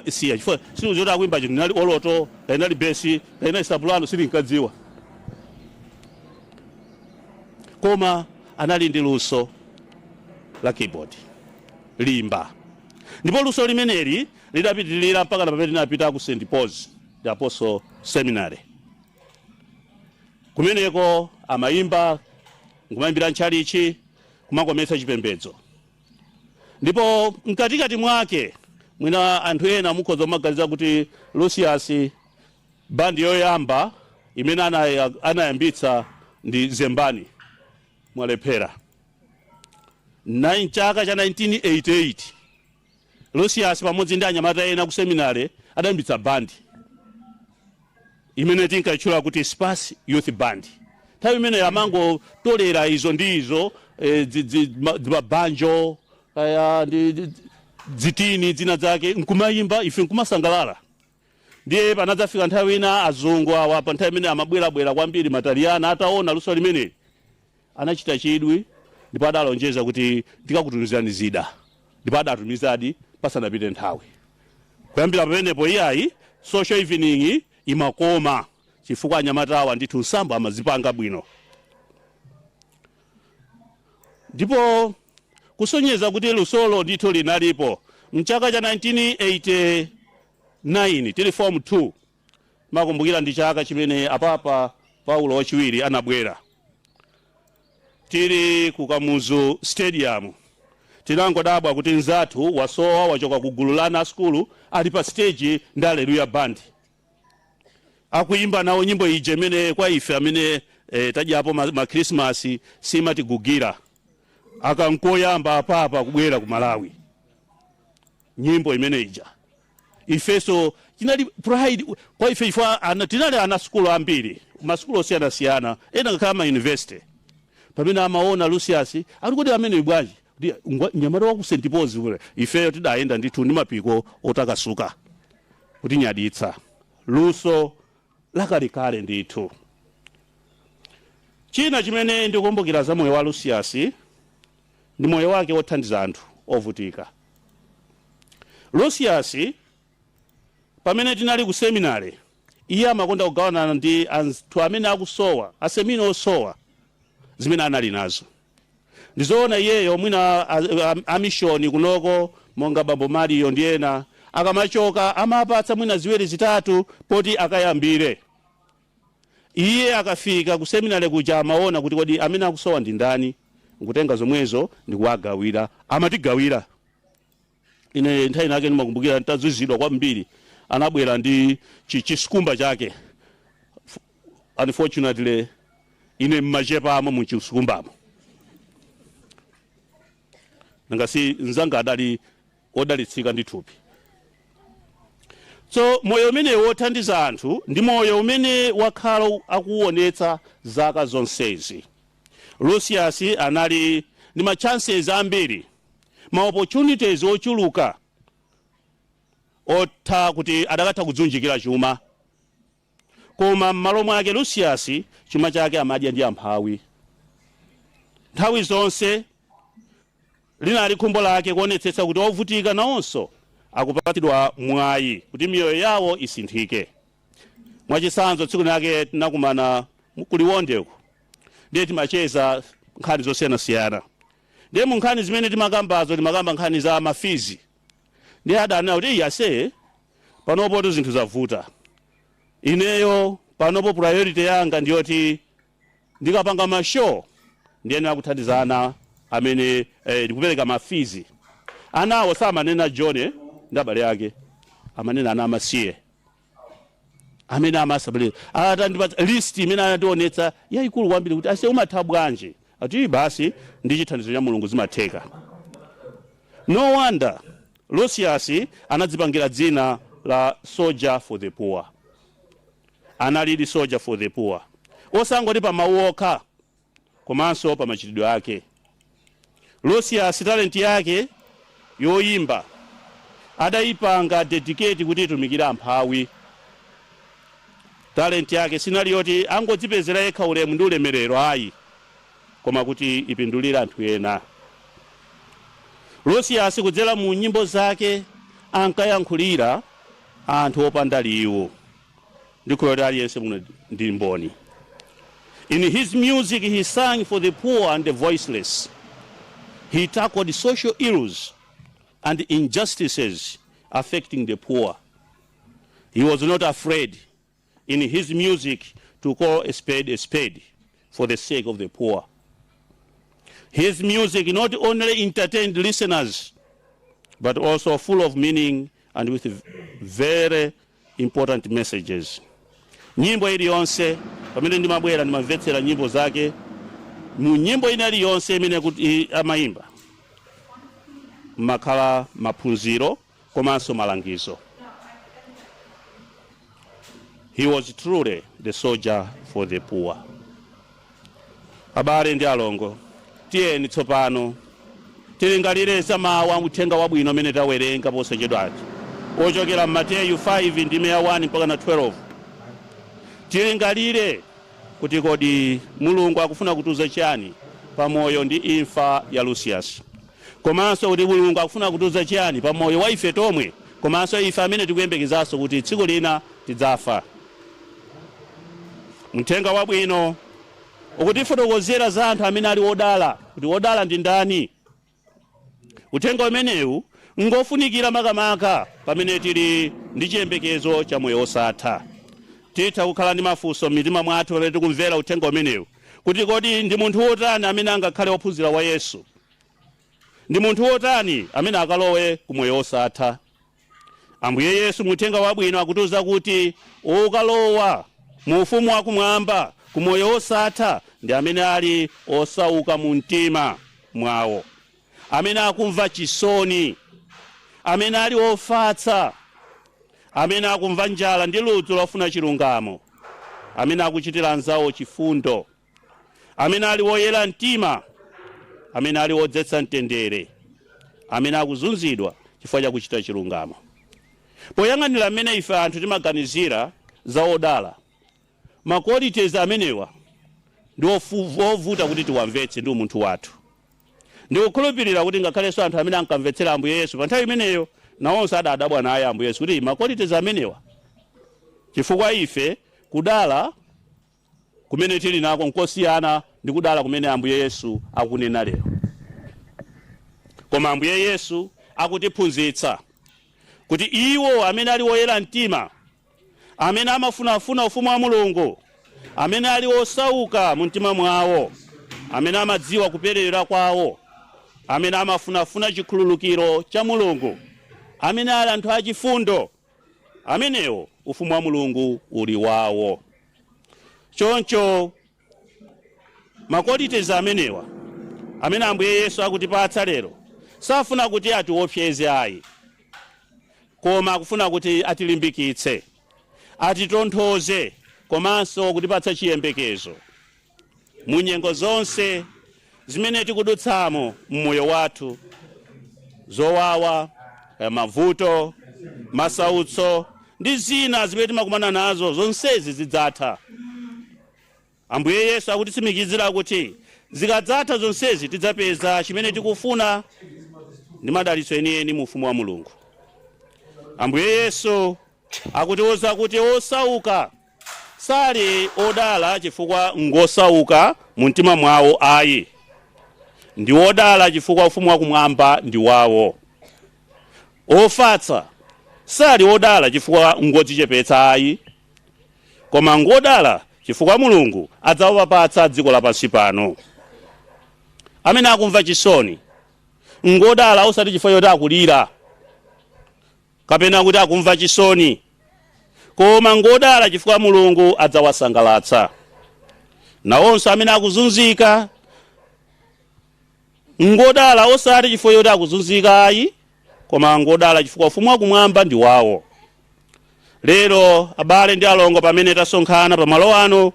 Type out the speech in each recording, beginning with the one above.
Siya chifukwa sindikudziwa kuti akuimba chinthu, inali alto, inali bass, inali soprano, sindinkadziwa, koma anali ndi luso la keyboard, limba. Ndipo luso limeneli lidapitirira mpaka pamene tinapita ku St Paul's the Apostle Seminary. Kumeneko amayimba, nkumayimbira ntchalichi, kumakometsa chipembedzo. Ndipo mkatikati mwake, mwina anthu ena mukhoza kumaganiza kuti Lucius bandi yoyamba imene anayambitsa ndi Zembani. Mwalephera. Chaka cha 1988 Lucius pamodzi ndi anyamata ena ku seminary adayambitsa bandi imene tinkayitchula kuti Spas Youth Band. Nthawi imeneyo amangotolera izo ndi izo, mabanjo kaya ndi dzitini dzina zake, nkumayimba, ife nkumasangalala. Ndiye panadzafika nthawi ina azungu awa, pa nthawi imene amabwerabwera kwambiri Mataliyana, ataona luso limeneli anachita chidwi ndipo adalonjeza kuti ndikakutumizirani zida, ndipo adatumizadi pasanapite nthawi. Kuyambira pamenepo, iyayi, social evening imakoma chifukwa anyamatawa ndithu nsambo amazipanga bwino. Ndipo kusonyeza kuti lusolo ndithu linalipo, mchaka cha 1989 tili form 2, makumbukira ndi chaka chimene apapa Paulo Wachiwiri anabwera, tili ku Kamuzu Stadium, tinangodabwa kuti nzathu wasowa, wachoka ku gulu la ana skulu, ali pa stage ndi Alleluya Band, akuimba nawo nyimbo ija imene kwa ife amene tadyapo ma Christmas simatigugira, akankoyamba apapa kubwera ku Malawi. Nyimbo imene ija ifeso chinali pride kwa ife chifukwa tinali ana sukulu ambiri, masukulu osiyanasiyana, ena ngakhala ma university. Pamene amaona Lucius ali kuti amene bwanji kuti mnyamata wa ku St Paul's kule, ifeyo tidayenda ndithu ndi mapiko otakasuka kutinyaditsa. Luso lakalekale ndithu. China chimene ndikukumbukira za moyo wa Lucius ndi moyo wake wothandiza anthu ovutika. Lucius, pamene tinali ku seminary, iye amakonda kugawanana ndi anthu amene akusowa, asemino osowa, zimene anali nazo. Ndizoona iyeyo mwina amishoni kunoko monga bambo Mario ndi ena, akamachoka amapatsa mwina ziwiri zitatu poti akayambire. Iye akafika ku seminary kuja amaona kuti kodi amene akusowa ndi ndani, nkutenga zomwezo ndikuwagawira. Amatigawira. Ine nthawi nake ndimakumbukira ntazizidwa kwambiri, anabwera ndi chisukumba chake. Unfortunately ine mmachepamo muchisukumbamo, nanga si mzanga adali odalitsika ndi thupi. So moyo umene wothandiza anthu ndi moyo umene wakhala akuwonetsa zaka zonsezi. Lucius anali ndi ma chances ambiri, ma opportunities ochuluka otha kuti adakatha kudzunjikira chuma, koma m'malo mwake Lucius chuma chake amadya ndi amphawi. Nthawi zonse linali khumbo lake kuonetsetsa kuti ovutika nawonso akupatsidwa mwayi kuti miyoyo yawo isinthike. Mwachitsanzo, tsiku lake tinakumana kuLiwondeko, ndiye timacheza nkhani zosiyanasiyana. Ndiye mu nkhani zimene timakambazo, timakamba nkhani za ma fees. Ndiye adanena kuti, "Iyase, panopo zinthu zavuta. Ineyo panopo priority yanga ndiyoti ndikapanga ma show ndiyenera kuthandiza ana amene ndikupereka ma fees." Anawo samanena John ndi abale ake, amanena ana amasiye amene amasabale. Atandipatsa list imene anationetsa yayikulu kwambiri, kuti ase, umatha bwanji? Ati basi, ndi chithandizo cha Mulungu zimatheka. No wonder Lucius anadzipangira dzina la Soldier for the Poor. Analidi soldier for the poor, osangoti pa mawu okha komanso pa machitidwe ake. Lucius talent yake yoyimba adayipanga dedicate kuti itumikire amphawi. Talent yake sinali yoti angodzipezera yekha ulemu ndi ulemerero, ayi, koma kuti ipindulire anthu ena. Lucius kudzera mu nyimbo zake Ankayankhulira anthu opanda liwu. Ndikhulupirira aliyense muno ndi mboni. In his music, he sang for the poor and the voiceless. He tackled social ills and injustices affecting the poor. He was not afraid in his music to call a spade a spade for the sake of the poor. His music not only entertained listeners, but also full of meaning and with very important messages. Nyimbo iliyonse, pamene ndimabwera ndimamvetsera nyimbo zake, mu nyimbo ina iliyonse imene kuti amayimba makhala maphunziro komanso malangizo. He was truly the soldier for the poor. Abale ndi alongo, tiyeni tsopano tilingalire za mawu a uthenga wabwino amene tawerenga posachedwachi, ochokera m'Mateyu 5 ndime ya 1 mpaka na 12. Tilingalire kuti kodi Mulungu akufuna kutiuza chiyani pamoyo ndi imfa ya Lucius, komanso kuti Mulungu akufuna kutiuza chiyani pamoyo wa ife tomwe, komanso ife amene tikuyembekezanso kuti tsiku lina tidzafa. Mthenga wabwino ukutifotokozera za anthu amene ali odala, kuti odala ndi ndani. Uthenga umenewu ngofunikira makamaka pamene tili ndi chiyembekezo cha moyo wosatha. Titha kukhala ndi mafunso m'mitima mwathu pamene tikumvera uthenga umenewu, kuti kodi ndi munthu wotani amene angakhale wophunzira wa Yesu? Ndi munthu wotani amene akalowe ku moyo wosatha? Ambuye Yesu muthenga wabwino akutiuza kuti ukalowa mu ufumu wakumwamba, ku moyo wosatha, ndi amene ali osauka mu mtima mwawo, amene akumva chisoni, amene ali ofatsa, amene akumva njala ndi ludzu lofuna chilungamo, amene akuchitira anzawo chifundo, amene ali woyera mtima, amene ali wodzetsa mtendere, amene akuzunzidwa chifukwa chakuchita chilungamo. Poyang'anira mmene ife anthu timaganizira za odala, ma qualities amenewa ndi ovuta kuti tiwamvetse ndi umunthu wathu. Ndikukhulupirira kuti ngakhalenso anthu amene ankamvetsera Ambuye Yesu pa nthawi imeneyo nawonso adadabwa naye Ambuye Yesu kuti ma qualities amenewa, chifukwa ife kudala kumene tili nako nkosiyana ndi kudala kumene Ambuye Yesu akunena lero. Koma Ambuye Yesu akutiphunzitsa kuti iwo amene ali woyera mtima, amene amafunafuna ufumu wa Mulungu, amene ali osauka mu mtima mwawo, amene amadziwa kuperewera kwawo, amene amafunafuna chikhululukiro cha Mulungu, amene ali anthu achifundo, amenewo ufumu wa Mulungu uli wawo. Choncho ma qualities amenewa amene Ambuye Yesu akutipatsa lero safuna kuti atiopseze ayi, koma akufuna kuti atilimbikitse, atitonthoze, komanso kutipatsa chiyembekezo mu nyengo zonse zimene tikudutsamo mmoyo wathu, zowawa, mavuto, masautso ndi zina zimene timakumana nazo. Zonsezi zidzatha. Ambuye Yesu akutitsimikizira kuti zikadzatha zonsezi tidzapeza chimene tikufuna ndi madalitso enieni mu ufumu wa Mulungu. Ambuye Yesu akutiwuza kuti osauka sali odala chifukwa ngosauka mu mtima mwawo ayi, ndi odala chifukwa ufumu wakumwamba ndi wawo. Ofatsa sali odala chifukwa ngodzichepetsa ayi, koma ngodala chifukwa Mulungu adzawapatsa dziko lapansi pano. Amene akumva chisoni ngodala osati chifukwa choti akulira kapena kuti akumva chisoni, koma ngodala chifukwa Mulungu adzawasangalatsa. Nawonso amene akuzunzika ngodala osati chifukwa choti akuzunzika ayi, koma ngodala chifukwa ufumu wakumwamba ndi wawo. Lero, abale ndi alongo, pamene tasonkhana pamalo ano,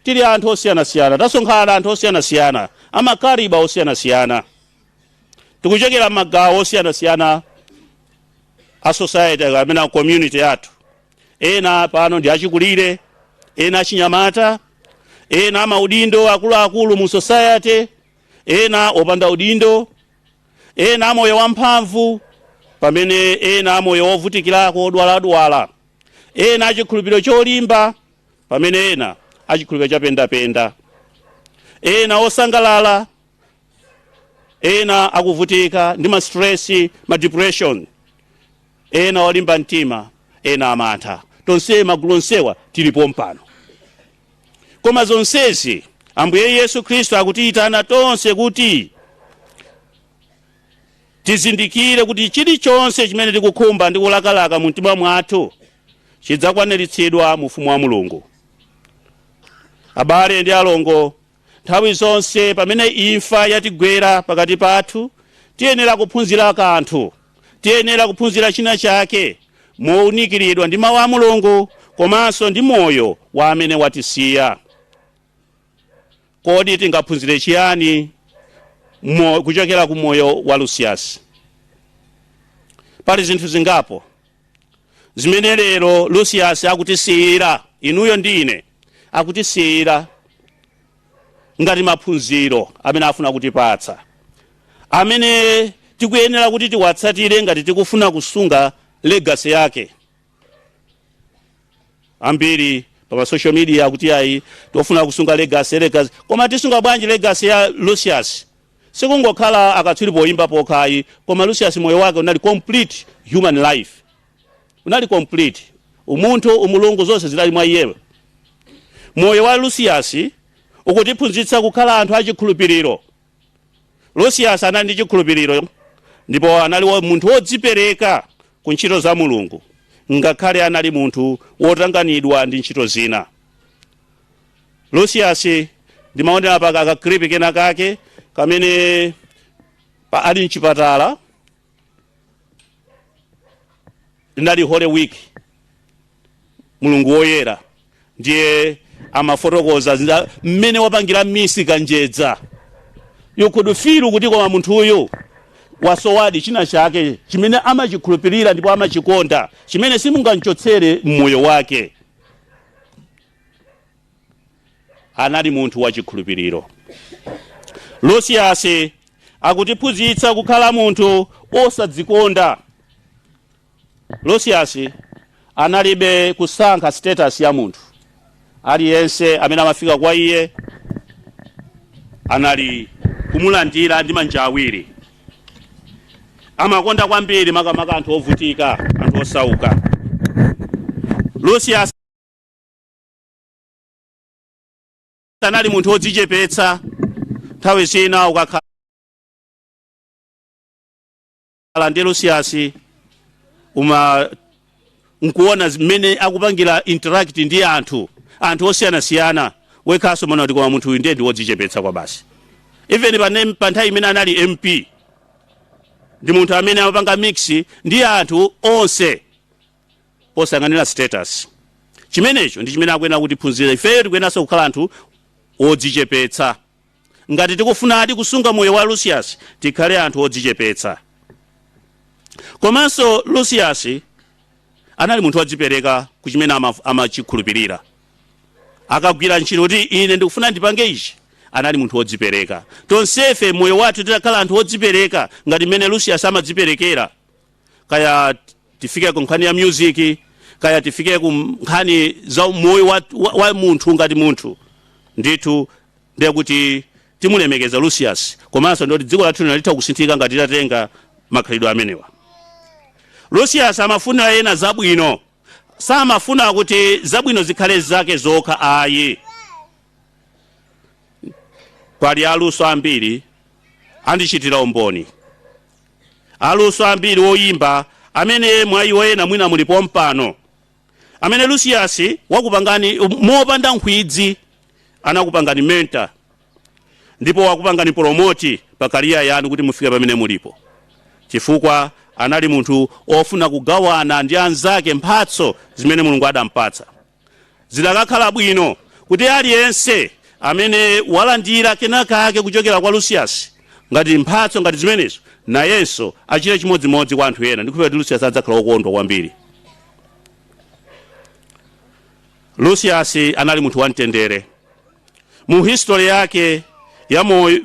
tili anthu osiyanasiyana, tasonkhana anthu osiyanasiyana, ama calibre osiyanasiyana, tikuchokera m'magawo osiyanasiyana a society amene a community yathu. Ena pano ndi achikulire, ena achinyamata, ena amaudindo akuluakulu mu society, ena opanda udindo, ena amoyo wamphamvu, pamene ena amoyo wovutikirako, odwaladwala, ena achikhulupiriro cholimba, pamene ena achikhulupiriro chapendapenda, ena osangalala, ena akuvutika ndi ma stress, ma depression, ena olimba mtima, ena amantha. Tonse magulu onsewa tilipo mpano. Koma zonsezi, Ambuye Yesu Khristu akutiyitana tonse kuti tizindikire kuti chilichonse chimene tikukhumba ndi kulakalaka mu mtima mwathu chidzakwaniritsidwa mu ufumu wa Mulungu. Abale ndi alongo, nthawi zonse pamene imfa yatigwera pakati pathu, tiyenera kuphunzira kanthu, tiyenera kuphunzira china chake mowunikiridwa ndi mawu a Mulungu komanso ndi moyo wa amene watisiya. Kodi tingaphunzire chiyani kuchokera ku moyo wa Lucius? Pali zinthu zingapo zimene lero Lucius akutisiyira inuyo ndi ine, akutisiyira ngati maphunziro amene afuna kutipatsa, amene tikuyenera kuti tiwatsatire ngati tikufuna kusunga legacy yake. Ambiri pa social media akuti ayi, tofuna kusunga legacy, legacy. Koma tisunga bwanji legacy ya Lucius? Sikungokhala akatswiri poyimba pokhayi, koma Lucius moyo wake unali complete human life, unali complete umunthu, umulungu, zonse zinali mwa iyewe. Moyo wa Lucius ukutiphunzitsa kukhala anthu achikhulupiriro. Lucius anali ndi chikhulupiriro ndipo anali munthu wodzipereka ku ntchito za Mulungu, ngakhale anali munthu wotanganidwa ndi ntchito zina. Lucius, ndimaonera pa ka clip kena kake kamene ali mchipatala, linali Holy Week, Mulungu Woyera, ndiye amafotokoza mmene wapangira miss Kanjedza. You could feel kuti koma munthu uyu wasowadi china chake chimene amachikhulupirira ndipo amachikonda, chimene simungamchotsere mmoyo wake. Anali munthu wachikhulupiriro. Lucius akutiphunzitsa kukhala munthu osadzikonda. Lucius analibe kusankha status ya munthu aliyense amene amafika kwa iye, anali kumulandira ndi manja awiri. Amakonda kwambiri makamaka anthu ovutika, anthu osauka. Lucius anali munthu wodzichepetsa. Nthawi zina ukakhala ndi Lucius, uma nkuona zimene akupangira interact ndi anthu osiyanasiyana, wekhaso mona kuti koma munthu uyu ndiye ndi wodzichepetsa kwa basi. Even pa nthawi imene anali MP, ndi munthu amene amapanga mix ndi anthu onse posayang'anira status. Chimenecho ndi chimene akuyenera kutiphunzira ifeyo. Tikuyeneranso kukhala anthu odzichepetsa. Ngati tikufunadi kusunga moyo wa Lucius, tikhale anthu odzichepetsa. Komanso Lucius anali munthu wodzipereka kuchimene amachikhulupirira. Akagwira ntchito kuti ine ndikufuna ndipange ichi, anali munthu wodzipereka. Tonsefe moyo wathu titakhala anthu odzipereka ngati mmene Lucius amadziperekera, kaya tifike ku nkhani ya music, kaya tifike ku nkhani za moyo wa munthu ngati munthu, ndithu ndiye kuti timulemekeza Lucius, komanso ndoti dziko lathu lino litha kusinthika ngati titatenga makhalidwe amenewa. Lucius amafunira ena zabwino, samafuna kuti zabwino zikhale zake zokha ayi. Pali aluso ambiri andichitira umboni, aluso ambiri woyimba amene mwa iwo ena mwina mulipo mpano, amene Lucius wakupangani mopanda nkhwidzi, anakupangani mentor ndipo wakupangani promote pa career yanu kuti mufike pamene mulipo, chifukwa anali munthu ofuna kugawana ndi anzake mphatso zimene Mulungu adampatsa. Zidakakhala bwino kuti aliyense amene walandira kenakake kuchokera kwa Lucius ngati mphatso ngati zimenezo, nayenso achite chimodzimodzi kwa anthu ena. Ndikuphera kuti Lucius adzakhala wokondwa kwambiri. Lucius anali munthu wamtendere mu history yake ya moyo.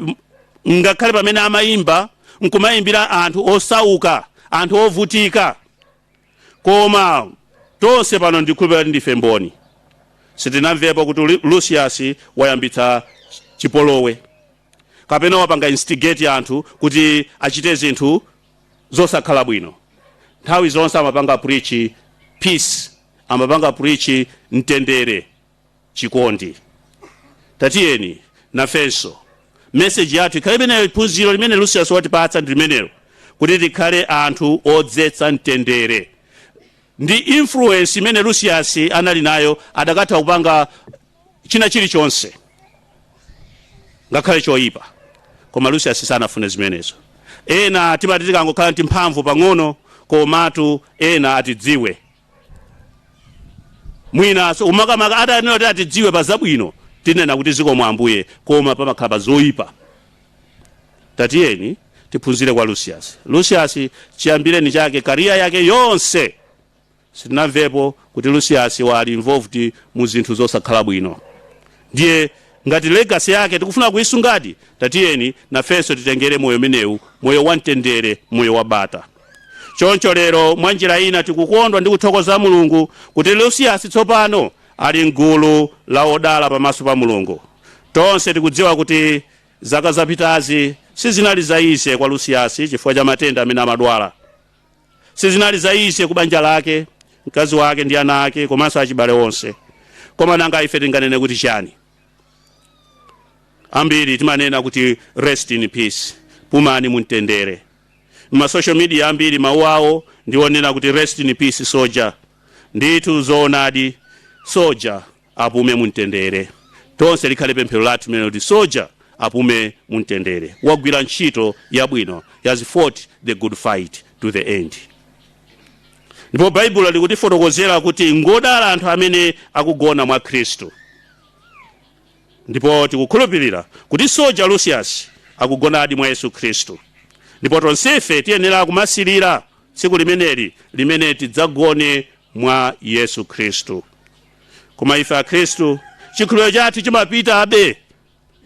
Ngakhale pamene amayimba nkumayimbira anthu osauka, Anthu ovutika. Koma tonse pano ndikhulupirira kuti ndife mboni, sitinamvepo kuti Lucius wayambitsa chipolowe kapena wapanga instigate anthu kuti achite zinthu zosakhala bwino. Nthawi zonse amapanga preach peace, amapanga preach mtendere, chikondi. Tatiyeni nafenso message yathu ikhale imeneyo. Phunziro limene Lucius watipatsa ndi limenelo, kuti tikhale anthu odzetsa mtendere. Ndi influence imene Lucius anali nayo, adakatha kupanga china chilichonse, ngakhale choyipa, koma Lucius sanafune zimenezo. Ena timati tikangokhala ndi mphamvu pang'ono, komatu ena atidziwe mwinaso umakamaka atanena kuti atidziwe pa zabwino, tinena kuti zikomo Ambuye, koma pamakhala pa zoyipa. Tatiyeni tiphunzire kwa Lucius. Lucius chiyambireni chake, career yake yonse, sitinamvepo kuti Lucius wali involved mu zinthu zosakhala bwino. Ndiye ngati legacy yake tikufuna kuisungadi, tatiyeni nafenso titengere moyo umenewu, moyo wamtendere, moyo wa bata. Choncho lero mwa njira ina tikukondwa ndi kuthokoza Mulungu kuti Lucius tsopano ali mgulu la odala pamaso pa Mulungu. Tonse tikudziwa kuti zaka zapitazi sizinali za easy kwa Lucius chifukwa cha matenda amene amadwala. Sizinali za easy ku banja lake, mkazi wake ndi ana ake, komanso achibale onse. Koma nanga ife tinganene kuti chani? Ambiri timanena kuti rest in peace, pumani mumtendere. Ma social media ambiri mawu awo ndionena kuti rest in peace soldier. Ndithu zoonadi, soldier apume mumtendere. Tonse likhale pemphero lathu limene kuti soldier apume mumtendere. Wagwira ntchito yabwino, he has fought the good fight to the end. Ndipo Baibulo likutifotokozera kuti ngodala anthu amene akugona mwa Khristu, ndipo tikukhulupirira kuti soldier Lucius akugonadi mwa Yesu Khristu. Ndipo tonsefe tiyenera kumasilira tsiku limeneli limene tidzagone mwa Yesu Khristu. Koma ife Akhristu, chikhulupiriro chathu chimapita abe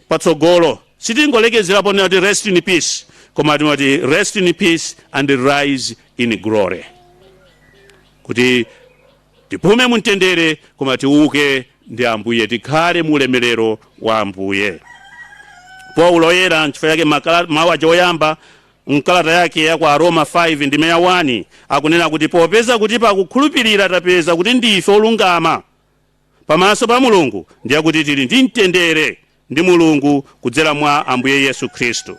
patsogolo. Sitingolekezera ponena kuti rest in peace, koma timati rest in peace and rise in glory, kuti tipume mumtendere koma tiuke ndi Ambuye, tikhale mu ulemerero wa Ambuye. Paulo oyera nchifukwa chake mawu aja oyamba mkalata yake ya kwa Aroma 5 ndime ya 1 akunena kuti popeza kuti pakukhulupirira tapeza kuti ndife olungama pamaso pa Mulungu, ndiye kuti tili ndi mtendere ndi Mulungu kudzera mwa Ambuye Yesu Khristu.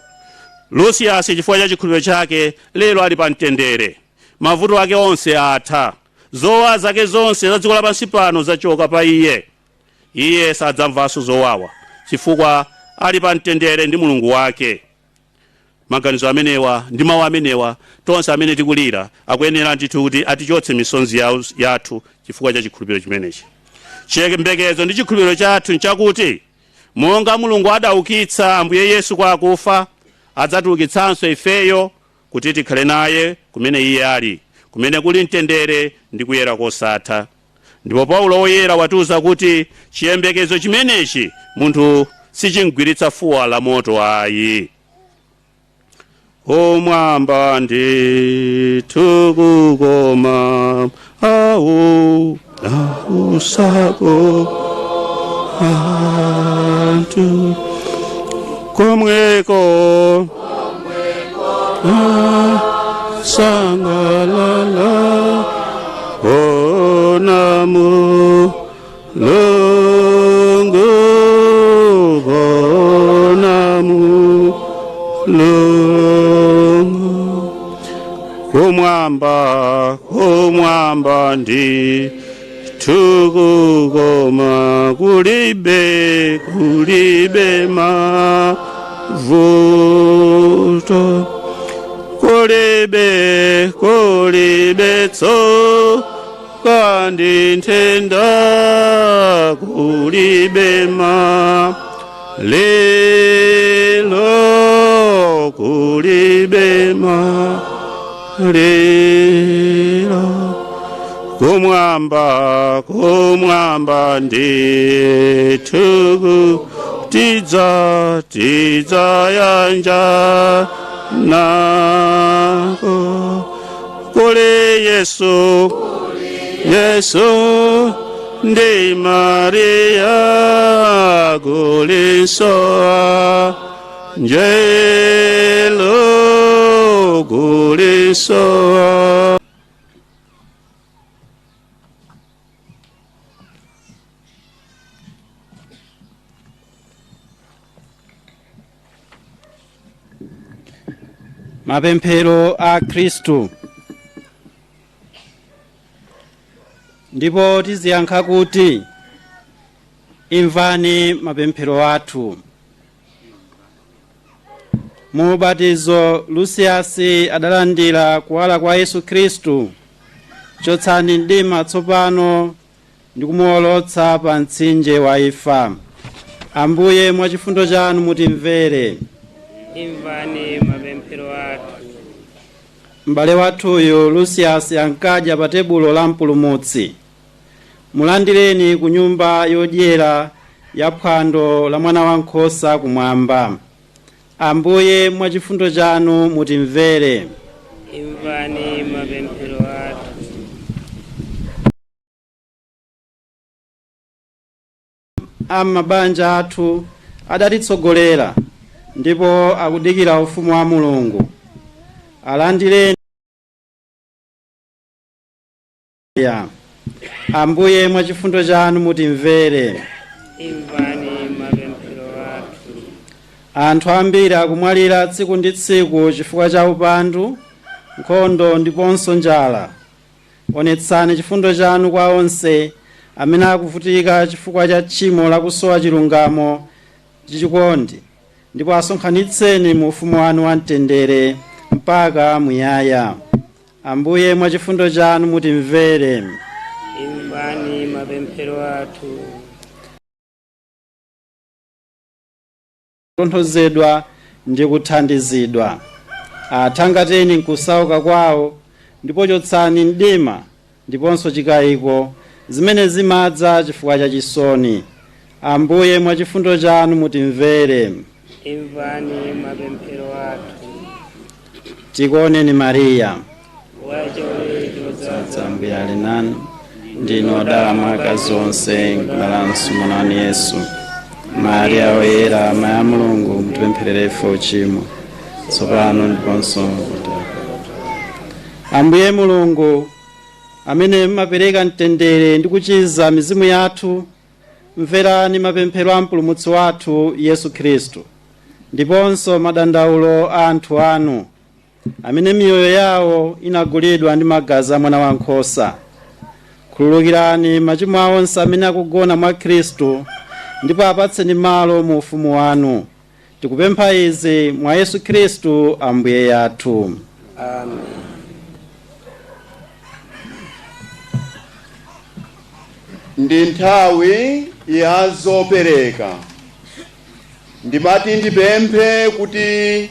Lucius chifukwa cha chikhulupiriro chake lero ali pa mtendere. Mavuto ake onse atha, zowawa zake zonse za dziko lapansi pano zachoka pa iye. Iye sadzamvanso zowawa chifukwa ali pa mtendere ndi Mulungu wake. Maganizo amenewa ndi mawu amenewa, tonse amene tikulira, akuyenera ndithu kuti atichotse misonzi yathu chifukwa cha chikhulupiriro chimenechi. Chiyembekezo ndi chikhulupiriro chathu nchakuti monga Mulungu adaukitsa Ambuye Yesu kwa akufa, adzatiukitsanso ifeyo kuti tikhale naye kumene iye ali, kumene kuli mtendere ndi kuyera kosatha. Ndipo Paulo woyera watiuza kuti chiyembekezo chimenechi munthu sichimgwiritsa fuwa la moto ayi. Omwamba ndithu kukoma awu ausako anthu komweko sangalala ona Mulungu, ona Mulungu kumwamba, kumwamba ndithu kukoma, kulibe, kulibe mavuto, kulibe, kulibe tsoka ndi nthenda, kulibe malilo, kulibe malilo kumwamba, kumwamba ndithu tidza tidzayanja nako. Kuli Yesu, Yesu ndi Maria, kulinso angelo, kulinso. Mapemphero a Khristu. Ndipo tiziyankha kuti, imvani mapemphero athu. Mu ubatizo Lusiyasi adalandira kuwala kwa Yesu Khristu. Chotsani mdima tsopano ndi kumuwolotsa pa mtsinje wa imfa. Ambuye, mwa chifundo chanu mutimvere. Imvani mapemphero athu. M'bale wathuyu Lusiyasi ankadya pa tebulo la Mpulumutsi. Mulandireni ku nyumba yodyera ya phwando la Mwana Wankhosa kumwamba. Ambuye, mwa chifundo chanu mutimvere. Imvani mapemphero athu. Am'mabanja athu adatitsogolera ndipo akudikira ufumu wa Mulungu. Alandireni ya. Ambuye, mwa chifundo chanu mutimvere. Imvani mapemphero athu. Anthu ambiri akumwalira tsiku ndi tsiku chifukwa cha upandu, nkhondo ndiponso njala. Onetsani chifundo chanu kwa onse amene akuvutika chifukwa cha tchimo lakusowa chilungamo ndi chikondi, ndipo asonkhanitseni mu ufumu wanu wamtendere mpaka muyaya. Ambuye, mwa chifundo chanu mutimvere. Imvani mapemphero athu. Kutonthozedwa ndi kuthandizidwa, athangateni nkusauka kwawo, ndipo chotsani mdima ndiponso chikayiko zimene zimadza chifukwa cha chisoni. Ambuye, mwa chifundo chanu mutimvere. Imvani mapemphero athu. Tikuoneni Mariya, Wachisomo chodzaza, Ambuye ali nanu, ndinu odala mwa akazi onse, nkudalanso mwana wanu Yesu. Mariya Woyera, amayi a Mulungu, mutipempherere ife ochimwa, tsopano ndiponso. Ambuye Mulungu, amene mumapereka mtendere ndi kuchiza mizimu yathu, mverani mapemphero a Mpulumutsi wathu Yesu Khristu ndiponso madandaulo a anthu anu amene miyoyo yawo inagulidwa ndi magazi a Mwana Wankhosa. Khululukirani machimo awo onse amene akugona mwa Khristu, ndipo apatseni malo mu ufumu wanu. Tikupempha izi mwa Yesu Khristu Ambuye athu. Amen. Ndi nthawi ya zopereka. Ndimati ndipemphe kuti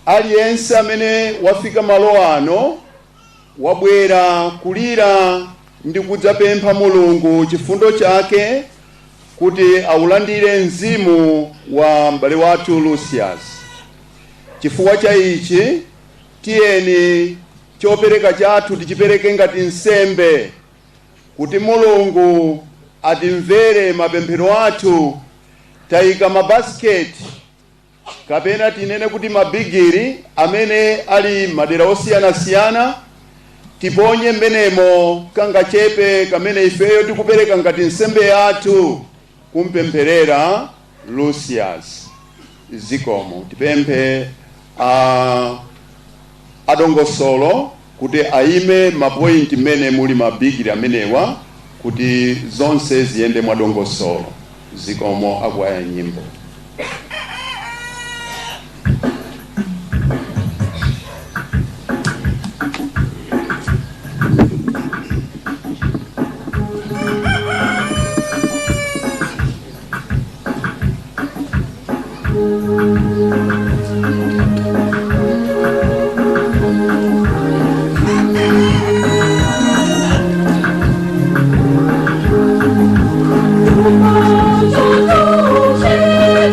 aliyense amene wafika malo ano, wabwera kulira ndi kudzapempha Mulungu chifundo chake kuti aulandire mzimu wa m'bale wathu Lucius. Chifukwa cha ichi, tiyeni chopereka chathu tichipereke ngati nsembe kuti Mulungu atimvere mapemphero athu. Tayika mabasiketi, kapena tinene kuti mabigiri, amene ali madera osiyanasiyana. Tiponye mmenemo kangachepe kamene ifeyo tikupereka ngati nsembe yathu kumpempherera Lucius. Zikomo. Tipemphe adongosolo kuti ayime mapointi mmene muli mabigiri amenewa kuti zonse ziyende mwadongosolo. Zikomo, akwaya nyimbo. Oh,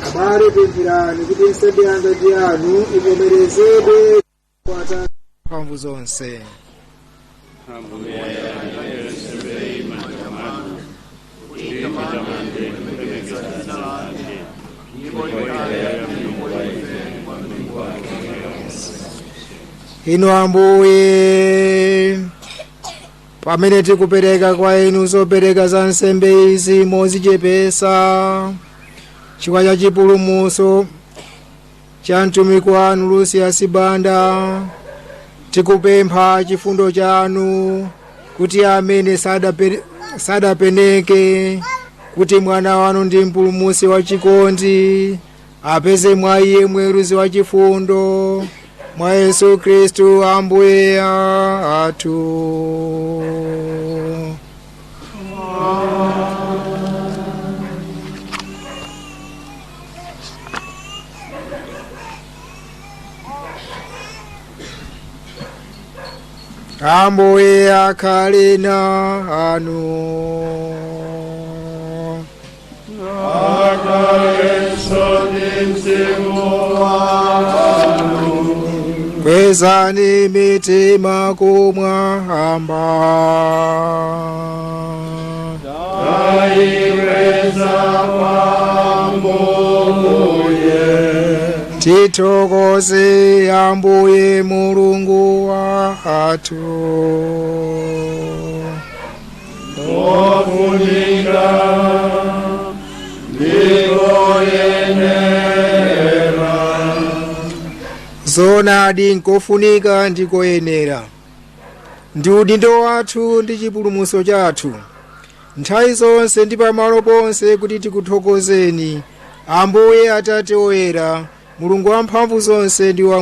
Abale pempherani kuti nsembe yanga ndi yanu ivomerezedwe kwa Atate mphamvu zonse. Ambuye nsembe m'manja mwanu kuti titamande kulemekeza dzina lake ndipo ikhale yabwino kwa ife kwa mpingo wake wonse. Inu Ambuye, pamene tikupereka kwa inu zopereka za nsembe izi mozichepesa chifukwa cha chipulumutso cha mtumiki wanu Lucius Banda, tikupempha chifundo chanu kuti amene sadapeneke kuti mwana wanu ndi mpulumutsi wa chikondi apeze mwa iye mweruzi wa chifundo, mwa Yesu Khristu Ambuye athu. Ambuye akhale nanu. Kwezani mitima kumwamba. Tithokoze Ambuye Mulungu wathu. Ofunika ndikoyenera. Zoonadi, nkofunika ndi koyenera, ndi udindo wathu ndi chipulumutso chathu nthawi zonse ndi pamalo ponse kuti tikuthokozeni, Ambuye Atate oyera, Mulungu wamphamvu zonse ndi wa